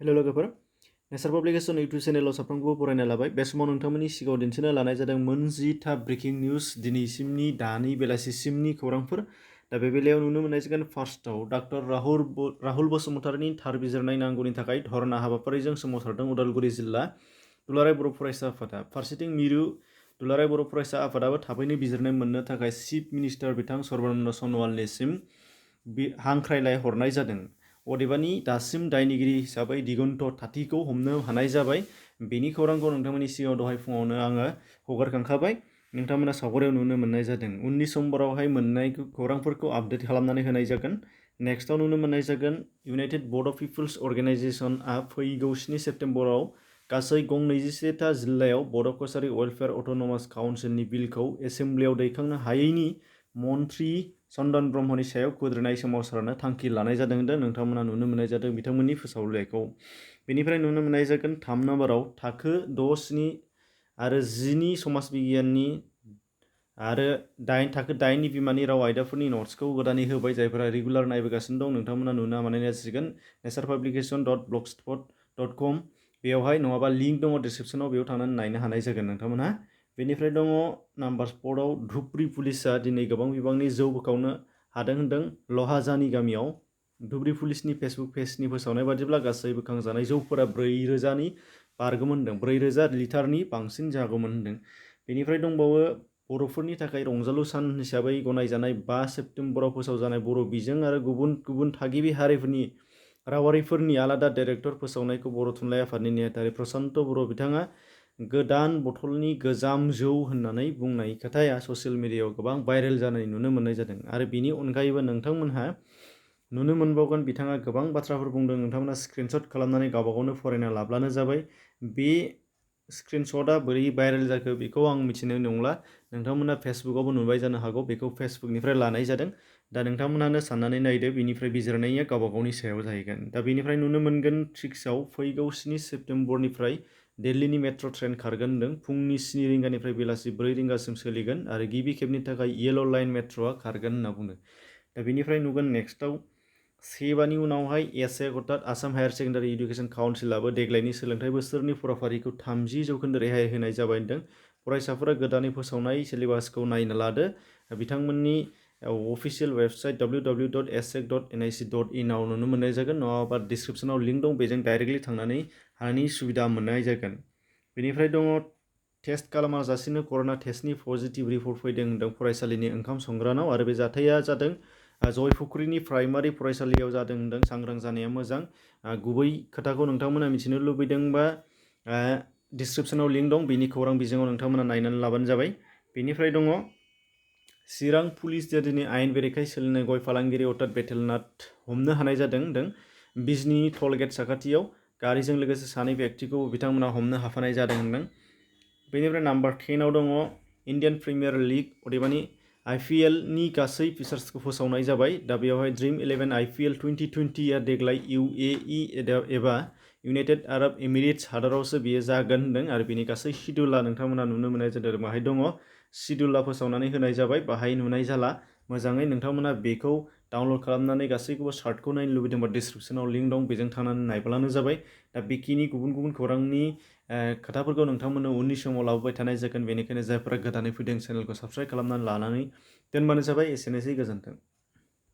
hello लोगोफोर नेचार publication YouTube चेनेलाव साफ्रोमखौबो बरायना लाबाय बे समाव नोंथांमोननि सिगाङाव दिन्थिनो लानाय जादों मोनजिथा ब्रेकिं निउज दिनैसिमनि दानि बेलासिसिमनि खौरांफोर दा बे बेलायाव नुनो मोननाय जागोन फार्स्टआव डॉक्टर राहुल बसुमतारीनि थार बिजिरनाय नांगौनि थाखाय धरना हाबाफारिजों सोमावसारदों उदालगुरि जिल्ला दुलाराय बर' फरायसा आफादा फारसेथिं मिरु दुलाराय बर' फरायसा आफादाबो थाबैनो बिजिरनाय मोननो थाखाय चिफ मिनिस्टार बिथां सर्बानन्द सन'वालनिसिम हांख्रायलाय हरनाय जादों अदेबानि दासिम दायनिगिरि हिसाबै दिगन्त थाथिखौ हमनो हानाय जाबाय बेनि खौरांखौ नोंथांमोननि सिगाङाव दहाय फुङावनो आङो हगारखांखाबाय नोंथांमोना सावगारियाव नुनो मोननाय जादों उननि समफोरावहाय मोननाय खौरांफोरखौ आपडेट खालामनानै होनाय जागोन नेक्स्टआव नुनो मोननाय जागोन इउनाइटेड बड' पिपल्स अर्गेनाइजेसनआ फैगौ 7 सेप्तेम्बराव गासै गं 21था जिल्लायाव बड' कसारि वेलफेयार अट'नमास काउन्सिलनि बिलखौ एसेम्ब्लियाव दैखांनो हायैनि मन्त्रि चन्दन ब्रह्मनि सायाव खुद्रिनाय सोमावसारनो थांखि लानाय जादों होनदों नोंथांमोना नुनो मोननाय जादों बिथांमोननि फोसावलाइखौ बेनिफ्राय नुनो मोननाय जागोन 3 नम्बराव थाखो 6, 7 आरो 10नि समाज बिगियाननि आरो थाखो 8नि बिमानि राव आयदाफोरनि नट्सखौ गोदानै होबाय जायफोरा रेगुलार नायबोगासिनो दं नोंथांमोना नुनो मोननाय जासिगोन neserpublication.blogspot.com बेयावहाय नङाबा लिंक दङ डिसक्रिप्शनाव बेयाव थांनानै नायनो हानाय जागोन नोंथांमोनहा बेनिफ्राय दङ नाम्बार 4आव धुब्री पुलिसआ दिनै गोबां बिबांनि जौ बोखावनो हादों होनदों लहाजानि गामियाव धुब्री पुलिसनि फेसबुक पेजनि फोसावनाय बादिब्ला गासै बोखांजानाय जौफोरा 4,000नि बारगौमोन होनदों 4,000 लिटारनि बांसिन जागौमोन होनदों बेनिफ्राय दंबावो बर'फोरनि थाखाय रंजालु सान हिसाबै गनायजानाय 5 सेप्तेम्बराव फोसावजानाय बर' बिजों आरो गुबुन गुबुन थागिबि हारिफोरनि रावारिफोरनि आलादा डाइरेक्टर फोसावनायखौ बर' थुनलाइ आफादनि नेहाथारि प्रसान्त बर' बिथाङा गोदान बथलनि गोजाम जौ होननानै बुंनाय खोथाया ससियेल मिडियायाव गोबां भाइरेल जानाय नुनो मोननाय जादों आरो बिनि अनगायैबो नोंथांमोनहा नुनो मोनबावगोन बिथाङा गोबां बाथ्राफोर बुंदों नोंथांमोना स्क्रिनशट खालामनानै गावबागावनो फरायना लाब्लानो जाबाय बे स्क्रिनशटआ बोरै भाइरेल जाखो बेखौ आं मिथिनो नंला नोंथांमोना फेसबुकआवबो नुबाय जानो हागौ बेखौ फेसबुकनिफ्राय लानाय जादों दा नोंथांमोनानो साननानै नायदो बेनिफ्राय बिजिरनाया गावबागावनि सायाव जाहैगोन दा बेनिफ्राय नुनो मोनगोन 6आव फैगौ 7 सेप्तेम्बरनिफ्राय दिल्लीनि मेट्र' ट्रेन खारगोन होनदों फुंनि 7 रिंगानिफ्राय बेलासि 4 रिंगासिम सोलिगोन आरो गिबि खेबनि थाखाय येल' लाइन मेट्र'आ खारगोन होनना बुंदों दा बेनिफ्राय नुगोन नेक्स्टआव सेबानि उनावहाय AHSEC अर्थात आसाम हायार सेकेन्डारि इडुकेसन काउन्सिलाबो देग्लायनि सोलोंथाइ बोसोरनि फराफारिखौ 30% रेहाय होनाय जाबाय होनदों फरायसाफोरा गोदानै फोसावनाय सिलेबासखौ नायना लादो बिथांमोननि अफिसियेल वेबसाइट www.ahsec.nic.in आव नुनो मोननाय जागोन नङाबा डिसक्रिप्शनाव लिंक दं बेजों डाइरेक्टलि थांनानै हानायनि सुबिदा मोननाय जागोन बेनिफ्राय दङ टेस्ट खालामाजासिनो कर'ना टेस्टनि पजिटिभ रिपर्ट फैदों होनदों फरायसालिनि ओंखाम संग्रानाव आरो बे जाथाया जादों जयफुख्रिनि प्राइमारि फरायसालियाव जादों होनदों सांग्रां जानाया मोजां गुबै खोथाखौ नोंथांमोना मिथिनो लुबैदोंबा डिसक्रिप्शनाव लिंक दं बेनि खौरां बिजोङाव नोंथांमोना नायनानै लाबानो जाबाय बेनिफ्राय दङ चिरां पुलिसआ दिनै आयेन बेरेखायै सोलिनाय गय फालांगिरि अर्थात बेटेलनाथ हमनो हानाय जादों होनदों बिजनी टलगेट साखाथियाव गारिजों लोगोसे सानै व्यक्तिखौ बिथांमोना हमनो हाफानाय जादों होनदों बेनिफ्राय नाम्बार 10आव दङ इन्डियान प्रिमियार लिग अदेबानि IPLनि गासै फिचार्सखौ फोसावनाय जाबाय दा बेयावहाय ड्रिम 11 IPL 2020 आ देग्लाय UAE एबा इउनाइटेड आरब एमिरेट्स हादरावसो बियो जागोन होनदों आरो बेनि गासै शिड्युला नोंथांमोना नुनो मोननाय जादों बाहाय दङ शिड्युला फोसावनानै होनाय जाबाय बाहाय नुनाय जाला मोजाङै नोंथांमोना बेखौ डाउनलड खालामनानै गासैखौबो शार्टखौ नायनो लुबैदोंबा डिसक्रिप्शनाव लिंक दं बेजों थांनानै नायब्लानो जाबाय दा बेखिनि गुबुन गुबुन खौरांनि खोथाफोरखौ नोंथांमोननो उननि समाव लाबोबाय थानाय जागोन बेनिखायनो जायफोरा गोदानै फैदों चेनेलखौ साबस्क्राइब खालामनानै लानानै दोनबानो जाबाय एसेनोसै गोजोन्थों